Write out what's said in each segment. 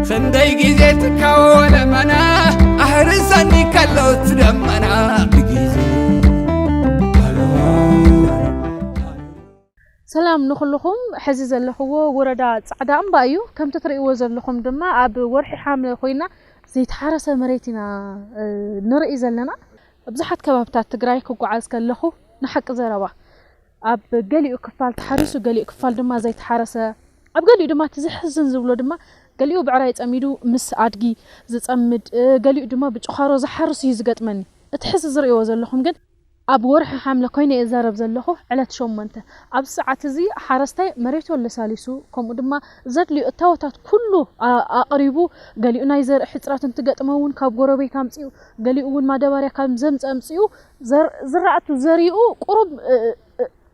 ክንደይ ግዜ ትካወ ለመና ኣሕርሰኒ ከሎ ትደመና ብግዜ ሰላም ንኹልኹም። ሕዚ ዘለኽዎ ወረዳ ጻዕዳ እምባ እዩ። ከምቲ ትርእይዎ ዘለኹም ድማ ኣብ ወርሒ ሓምለ ኮይና ዘይተሓረሰ መሬት ኢና ንርኢ ዘለና። ብዙሓት ከባብታት ትግራይ ክጓዓዝ ከለኹ ንሓቂ ዘረባ ኣብ ገሊኡ ክፋል ተሓሪሱ፣ ገሊኡ ክፋል ድማ ዘይተሓረሰ፣ ኣብ ገሊኡ ድማ እቲ ዘሕዝን ዝብሎ ድማ ገሊኡ ብዕራይ ጸሚዱ ምስ ኣድጊ ዝጸምድ፣ ገሊኡ ድማ ብጭዃሮ ዝሓርስ እዩ ዝገጥመኒ። እቲ ሕዚ ዝርእይዎ ዘለኹም ግን ኣብ ወርሒ ሓምለ ኮይነ እየ ዝዛረብ ዘለኹ፣ ዕለት ሸሞንተ። ኣብዚ ሰዓት እዚ ሓረስታይ መሬቱ ኣለሳሊሱ፣ ከምኡ ድማ ዘድልዩ እታወታት ኩሉ ኣቕሪቡ፣ ገሊኡ ናይ ዘርኢ ሕፅረት እንትገጥሞ እውን ካብ ጎረቤት ኣምፅኡ፣ ገሊኡ እውን ማዳባርያ ካብ ዘምፅ ኣምፅኡ ዝራእቱ ዘሪኡ ቁሩብ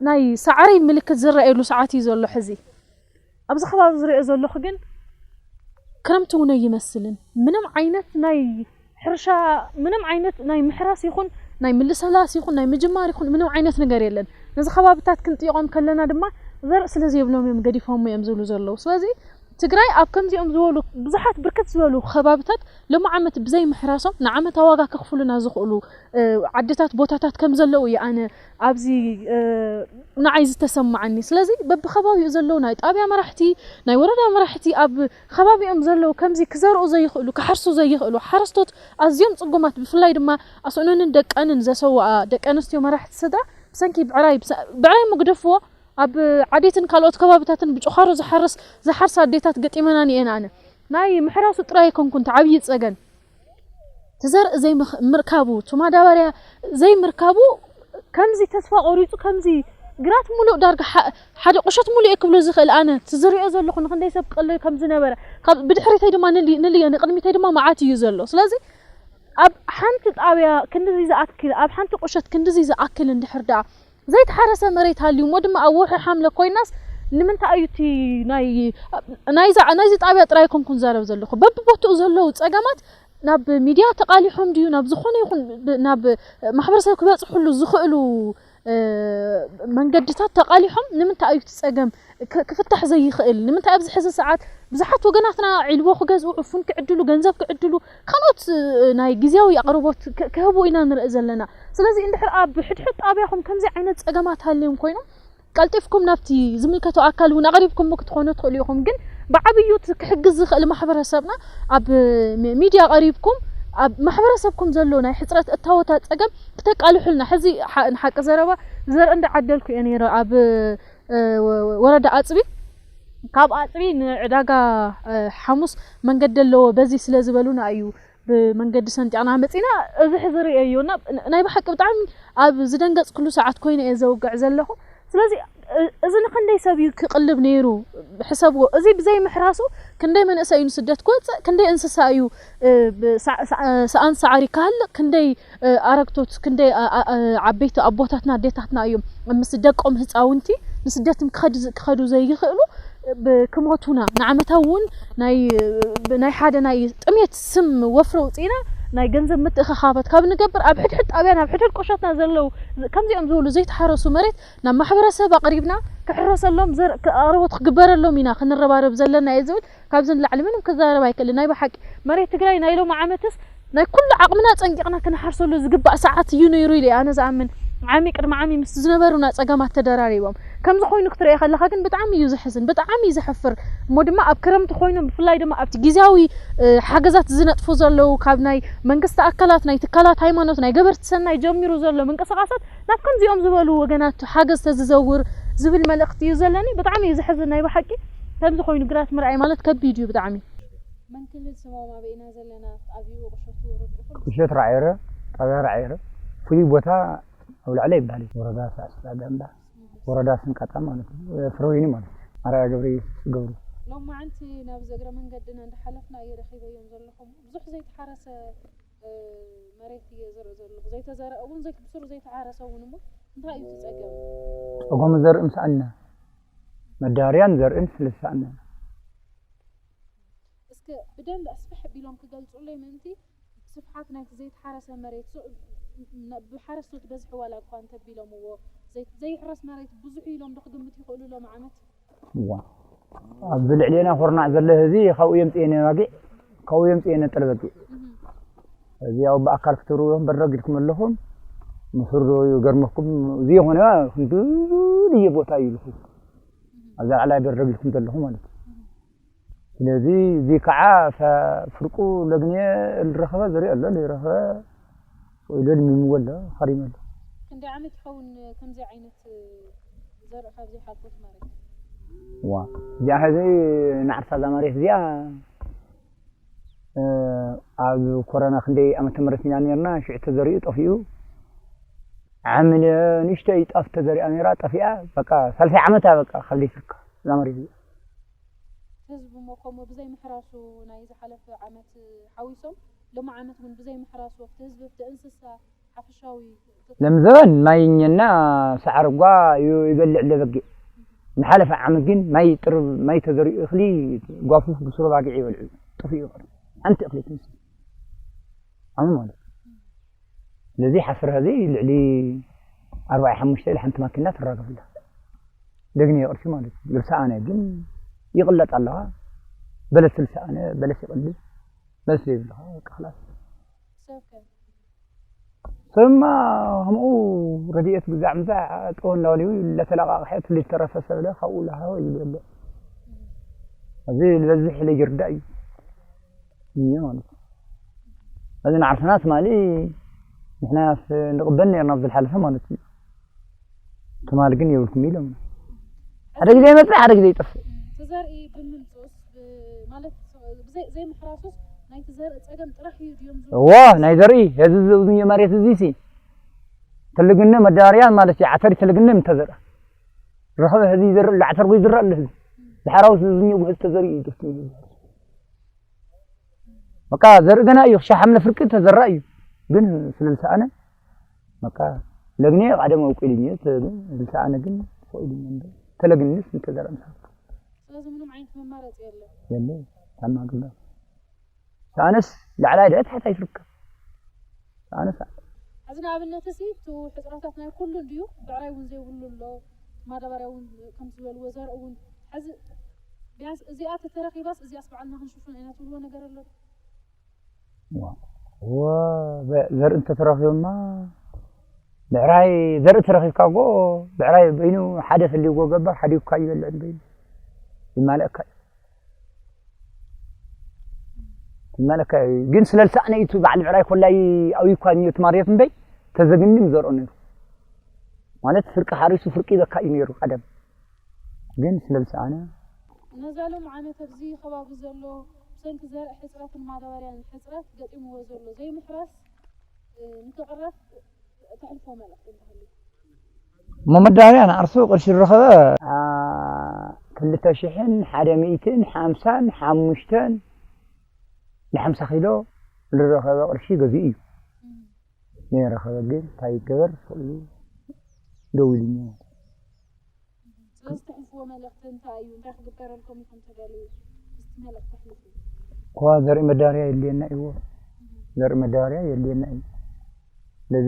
ናይ ሳዕሪ ምልክት ዝረኣየሉ ሰዓት እዩ ዘሎ ሕዚ። ኣብዚ ከባቢ ዝሪኦ ዘለኹ ግን ክረምቲ እውን ኣይመስልን። ምንም ዓይነት ናይ ሕርሻ፣ ምንም ዓይነት ናይ ምሕራስ ይኹን ናይ ምልሰላስ ይኹን ናይ ምጅማር ይኹን ምንም ዓይነት ነገር የለን። ነዚ ከባብታት ክንጥይቖም ከለና ድማ ዘርኢ ስለ ዘይብሎም እዮም ገዲፎሞ እዮም ዝብሉ ዘለዉ። ስለዚ ትግራይ ኣብ ከምዚኦም ዝበሉ ብዙሓት ብርክት ዝበሉ ከባብታት ሎሚ ዓመት ብዘይ ምሕራሶም ንዓመታ ዋጋ ከኽፍሉና ዝኽእሉ ዓድታት ቦታታት ከም ዘለዉ እየ ኣነ ኣብዚ ንዓይ ዝተሰማዓኒ። ስለዚ በብከባቢኡ ዘለዉ ናይ ጣብያ መራሕቲ፣ ናይ ወረዳ መራሕቲ ኣብ ከባቢኦም ዘለዉ ከምዚ ክዘርኡ ዘይኽእሉ፣ ክሓርሱ ዘይኽእሉ ሓረስቶት ኣዝዮም ጽጉማት፣ ብፍላይ ድማ ኣስዕኖንን ደቀንን ዘሰውኣ ደቂ ኣንስትዮ መራሕቲ ስድራ ብሰንኪ ብዕራይ ብዕራይ ምግደፍዎ ኣብ ዓዴትን ካልኦት ከባብታትን ብጭዃሮ ዝሓርስ ዝሓርሳ ኣዴታት ገጢመናኒ እየን። ኣነ ናይ ምሕራሱ ጥራይ ኣይኮንኩን እቲ ዓብዪ ጸገም እቲ ዘርኢ ዘይምርካቡ፣ እቲ ማዳበርያ ዘይምርካቡ ከምዚ ተስፋ ቆሪፁ ከምዚ ግራት ሙሉእ ዳርጋ ሓደ ቁሸት ሙሉእ እየ ክብሎ ዝኽእል ኣነ እቲ ዝሪኦ ዘለኹ ንክንደይ ሰብ ክቐልል ከም ዝነበረ ብድሕሪተይ ድማ ንልዮ ንቅድሚተይ ድማ መዓት እዩ ዘሎ። ስለዚ ኣብ ሓንቲ ጣብያ ክንድዚ ዝኣክል ኣብ ሓንቲ ቁሸት ክንድዚ ዝኣክል እንድሕር ደኣ ዘይተሓረሰ መሬት ሃልዩ እሞ ድማ ኣብ ወርሒ ሓምለ ኮይናስ ንምንታይ እዩ እቲ ናይ ናይዚ ጣብያ ጥራይ ኮንኩ ዝዛረብ ዘለኹ በብቦትኡ ዘለዉ ፀገማት ናብ ሚድያ ተቓሊሖም ድዩ ናብ ዝኾነ ይኹን ናብ ማሕበረሰብ ክበፅሕሉ ዝኽእሉ መንገድታት ተቓሊሖም ንምንታይ እዩ እቲ ፀገም ክፍታሕ ዘይኽእል? ንምንታይ ኣብዚ ሕዚ ሰዓት ብዙሓት ወገናትና ዒልቦ ክገዝኡ፣ ዕፉን ክዕድሉ፣ ገንዘብ ክዕድሉ፣ ካልኦት ናይ ግዝያዊ ኣቕርቦት ክህቡ ኢና ንርኢ ዘለና። ስለዚ እንድሕር ኣብ ሕድሕድ ጣብያኹም ከምዚ ዓይነት ፀገማት ሃልዮም ኮይኖም ቀልጢፍኩም ናብቲ ዝምልከቶ ኣካል እውን ኣቕሪብኩሞ ክትኾኑ ትኽእሉ ኢኹም። ግን ብዓብዩ እቲ ክሕግዝ ዝኽእል ማሕበረሰብና ኣብ ሚድያ ቀሪብኩም ኣብ ማሕበረሰብኩም ዘሎ ናይ ሕፅረት እታወታት ፀገም ክተቃልሑልና። ሕዚ ንሓቂ ዘረባ ዘርኢ እንዳዓደልኩ እየ ነይረ ኣብ ወረዳ ኣፅቢ። ካብ ኣፅቢ ንዕዳጋ ሓሙስ መንገዲ ኣለዎ በዚ ስለ ዝበሉና እዩ ብመንገዲ ሰንጢቕና መፂና። እዚ ሕዚ ርእየዮ እና ናይ ብሓቂ ብጣዕሚ ኣብ ዝደንገፅኩሉ ሰዓት ኮይነ እየ ዘውግዕ ዘለኹ። ስለዚ እዚ ንክንደይ ሰብ እዩ ክቕልብ ነይሩ? ሕሰብዎ። እዚ ብዘይ ምሕራሱ ክንደይ መንእሰይ እዩ ንስደት ክወፅእ? ክንደይ እንስሳ እዩ ሰኣን ሳዕሪ ክሃልቕ? ክንደይ ኣረግቶት ክንደይ ዓበይቲ ኣቦታትና ኣዴታትና እዮም ምስ ደቆም ህፃውንቲ ንስደትም ክኸዱ ዘይኽእሉ ክሞቱና ንዓመታ እውን ናይ ሓደ ናይ ጥሜት ስም ወፍሪ ውፅኢና ናይ ገንዘብ ምትእኸኻባት ካብ ንገብር ኣብ ሕድሕድ ጣብያ ናብ ሕድሕድ ቁሸትና ዘለዉ ከምዚኦም ዝበሉ ዘይተሓረሱ መሬት ናብ ማሕበረሰብ ኣቕሪብና ክሕረሰሎም ኣቕርቦት ክግበረሎም ኢና ክንረባረብ ዘለና እየ ዝብል። ካብዚ ንላዕሊ ምንም ክዛረብ ኣይክእልን። ናይ ብሓቂ መሬት ትግራይ ናይ ሎም ዓመትስ ናይ ኩሉ ዓቕምና ፀንቂቕና ክንሓርሰሉ ዝግባእ ሰዓት እዩ ነይሩ ኢለ ኣነ ዝኣምን። ዓሚ ቅድሚ ዓሚ ምስ ዝነበሩና ፀገማት ተደራሪቦም ከምዚ ኮይኑ ክትሪኦ ከለኻ ግን ብጣዕሚ እዩ ዘሕዝን፣ ብጣዕሚ እዩ ዘሕፍር። እሞ ድማ ኣብ ክረምቲ ኮይኑ ብፍላይ ድማ ኣብቲ ግዝያዊ ሓገዛት ዝነጥፉ ዘለዉ ካብ ናይ መንግስቲ ኣካላት፣ ናይ ትካላት ሃይማኖት፣ ናይ ገበርቲ ሰናይ ጀሚሩ ዘሎ ምንቅስቃሳት ናብ ከምዚኦም ዝበሉ ወገናት ሓገዝ ተዝዘውር ዝብል መልእኽቲ እዩ ዘለኒ። ብጣዕሚ እዩ ዘሕዝን ናይ ብሓቂ። ከምዚ ኮይኑ ግራት ምርኣይ ማለት ከቢድ እዩ ብጣዕሚ። መን ክልል ስሞም ኣበይ ኢና ዘለና? ኣብዩ ቁሸት ወረድኹም? ቁሸት ራዕየረ፣ ጣብያ ራዕየረ። ፍሉይ ቦታ ኣብ ላዕሊ ይበሃል እዩ። ወረዳ ሳዕስዒ ዳጋ እምባ፣ ወረዳ ስንቃጣ ማለት እዩ። ፍረወይኒ ማለት እዩ። ኣርኣያ ገብረ ኢየሱስ ገብሩ። ሎማዓንቲ ናብዚ እግረ መንገድና እንዳሓለፍና እየ ረኺበዮም ዘለኹም። ብዙሕ ዘይተሓረሰ መሬት እየ ዝርኢ ዘለኹ። ዘይተዘርአ እውን ዘይትብስሩ ዘይተሓረሰ እውን እሞ እንታይ እዩ እቲ ፀገም? ፀጎም ዘርኢ ምሰኣንና መዳርያን ዘርእን ስለ ዝሰኣንና። እስከ ብደንብ ኣስፍሕ ኣቢሎም ክገልፁለይ ምእንቲ ስፍሓት ናይቲ ዘይተሓረሰ መሬት ብሓረስቶት በዝሒ ዋላ እኳ እንተቢሎምዎ ዘይሕረስ መሬት ብዙሕ ኢሎም ዶ ክግምቱ ይኽእሉ ሎም ዓመት? እዋ ኣብ ልዕሌና ኮርናዕ ዘሎ ህዝቢ ካብኡ የምፅኤነ ባጊዕ፣ ካብኡ የምፅኤነ ጥረ በጊዕ። እዚ ያው ብኣካል ክትርእዮም በረግ ኢልኩም ኣለኹም። ምስሩ ዶ ይገርመኩም፣ እዚ የኾነ ክንድየ ቦታ እዩ ኢልኩም። ኣብዛ ላዕላይ በረግ ኢልኩም ዘለኹም ማለት እዩ። ስለዚ እዚ ከዓ ፈ-፣ ፍርቁ ለግንየ ዝረኸበ ዘርኢ ኣሎ፣ ዘይረኸበ ኢሉ ድሚምዎ ኣሎ፣ ኸሪመ ኣሎ። ክንደይ ዓመት ይኸውን ከምዚ ዓይነት ዘርኢ ካብዚ ሓልፎ ትማረክ? ዋ፣ እዚኣ ሕዚ ንዓርሳ እዛ መሬት እዚኣ፣ እ፣ ኣብ ኮረና ክንደይ ዓመተ ምህረት ኢና ነርና፣ ሽዑ ተዘሪኡ ጠፊኡ። ዓሚ ን-፣ ንእሽተይ ጣፍ ተዘሪኣ ነራ፣ ጠፊኣ። በቃ፣ ሳልሳይ ዓመታ በቃ፣ ካብ ዘይትርከብ እዛ መሬት እዚኣ። ህዝቢ እሞ ከምኡ ብዘይ ምሕራሱ ናይ ዝሓለፈ ዓመት ሓዊሶም፣ ሎሚ ዓመት እውን ብዘይ ምሕራሱ ኣብቲ ህዝቢ፣ ኣብቲ እንስሳ፣ ሓፈሻዊ ለምዘበን ማይ እኘና ሰዓር እኳ ዩ-፣ ይበልዕ ለበጊዕ። ንሓለፈ ዓመት ግን ማይ ጥር-፣ ማይ ተዘሪኡ እኽሊ ጓፉፍ ብስሩ ባጊዕ ይበልዑ። ጠፊኡ ይቐር። ሓንቲ እኽሊ ትንስ። ዓሚ ማለት። ስለዚ ሓፍር ሀዚ ልዕሊ ኣርባዓ ሓሙሽተ ኢለ ሓንቲ ማኪና ትራገፍላ። ደግኒ ይቕርሲ ማለት እዩ። ልብሰ ኣነ ግን ይቕለጥ ኣለኻ። በለስ ልብሰ ኣነ፣ በለስ ይቕልብ። በለስ ዘይብልኻ፣ በቃ፣ ኸላስ። ሰብ ከ? ሰብማ ከምኡ ረድኤት ግዛዕ ምዛዕ ጠወ እንዳበሉ እናተለቃቕሐ፣ እቲ ዝተረፈ ሰብ ለ ካብኡ ላሃወ ይብል ኣሎ። እዚ ዝበዝሕ ኢለ ይርዳእ እዩ። እዩ ማለት እዩ። እዚ ንዓርስና ትማሊ ንሕና ስ-፣ ንቕበል ነርና ኣብ ዝሓለፈ ማለት እዩ። ትማሊ ግን የብልኩም ኢሎም። ሓደ ግዜ ይመጽእ፣ ሓደ ግዜ ይጠፍእ። እቲ ዘርኢ ብምምፅኡስ ብ-፣ ማለት ብዘይ-፣ ዘይምሕራሱስ ናይቲ ዘርኢ ፀገም ጥራሕ እዩ ድዮም ዝብሉ? እዎ፣ ናይ ዘርኢ፣ እዚ ዝብዝዮ መሬት እዚ ሲ፣ ትልግነ መዳበርያ ማለት እዩ፣ ዓተር ትልግነ ምተዘርአ። ረኸበ ህዚ ይዘርእ ኣሎ፣ ዓተር ይዝረእ ኣሎ ህዚ። ድሓር ኣውስ ዝብዝዮ ጉሕዝ ተዘሪኡ እዩ፣ ደስ ይብል። በቃ ዘርኢ ገና እዩ፣ ክሻ ሓምለ ፍርቂ ተዘራ እዩ። ግን ስለ ዝሰኣነ፣ በቃ ለግኔ ቀደም ኣውቂሉኝ፣ ተ-፣ ዝሰኣነ ግን ፈቂዱኝ እምበር፣ ተለግንስ እንተዘራ ምሳ። ስለዚ ምንም ዓይነት መማረፂ የለን። የለ፣ ታማ ግንባር። ሰኣነስ ላዕላይ ድያ ታሕታይ ትርከብ። ሰኣነስ ሕዚ ንኣብነት እሲ፣ እቲ ሕፅረታት ናይ ኩሉ እንድዩ፣ ብዕራይ እውን ዘይብሉ ኣሎ፣ ማዳበርያ እውን ከምቲ ዝበልዎ ዘርኢ እውን። ሕዚ ቢያንስ እዚኣ ተተረኺባስ፣ እዚኣስ ባዕልና ክንሽፍኖ ኢና ትብልዎ ነገር ኣሎ ዶ? ዋ፣ ዋ፣ በ-፣ ዘርኢ እንተተረኺቡማ፣ ብዕራይ ዘርኢ ተረኺብካ እኮ፣ ብዕራይ በይኑ ሓደ ፈልይዎ ገባር፣ ሓዲጉካ ይበልዕን በይኑ ይማልአካ እዩ። ይማልአካ እዩ። ግን ስለ ዝሰኣነ እዩ፣ እቲ በዓል ብዕራይ ኮላይ ኣብዩካ እዩ፣ እቲ ማርየት እምበይ፣ ተዘግኒ ምዘርኦ ነይሩ። ማለት ፍርቂ ሓሪሱ ፍርቂ ይበካ እዩ ነይሩ ቀደም። ግን ስለ ዝሰኣነ። ነዛ ሎም ዓመት ኣብዚ ከባቢ ዘሎ ብሰንኪ ዘርኢ ሕፅረትን ማዳበርያን ሕፅረት ገጢምዎ ዘሎ ዘይምሕራስ፣ እ፣ ንክቕረፍ ተሕልፎ መልእኽቲ እንተሃልዩ? እሞ መዳበርያ ንዓርሱ ቅርሺ ዝረኸበ፣ አ፣ ክልተ ሽሕን ሓደ ሚእትን ሓምሳን ሓሙሽተን ንሓምሳ ኪሎ ዝረኸበ ቅርሺ ገዚኡ እዩ። እም። ዘይረኸበ ግን እንታይ ይገበር? ስቕ ኢሉ ደው ኢሉ እኒኦ። ስለዚ ተሕልፍዎ መልእኽቲ እንታይ እዩ? እንታይ ክግበረልኩም ኢኹም ትደልዩ? እስቲ መልእኽቲ ኣሕልፉ። እኳ ዘርኢ መዳበርያ የድልየና እዩዎ። እም። ዘርኢ መዳበርያ የድልየና እዩ። ስለዚ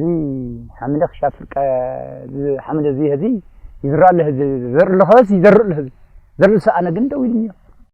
ሓምለ ክሻብ ፍርቀ ዝ-፣ ሓምለ እዚ ህዚ ይዝራእ ኣሎ ህዚ፣ ዘርኢ ኣለኸስ ይዘርእ ኣሎ ህዚ። ዘርኢ ሰኣነ ግን ደው ኢሉ እኒኦ።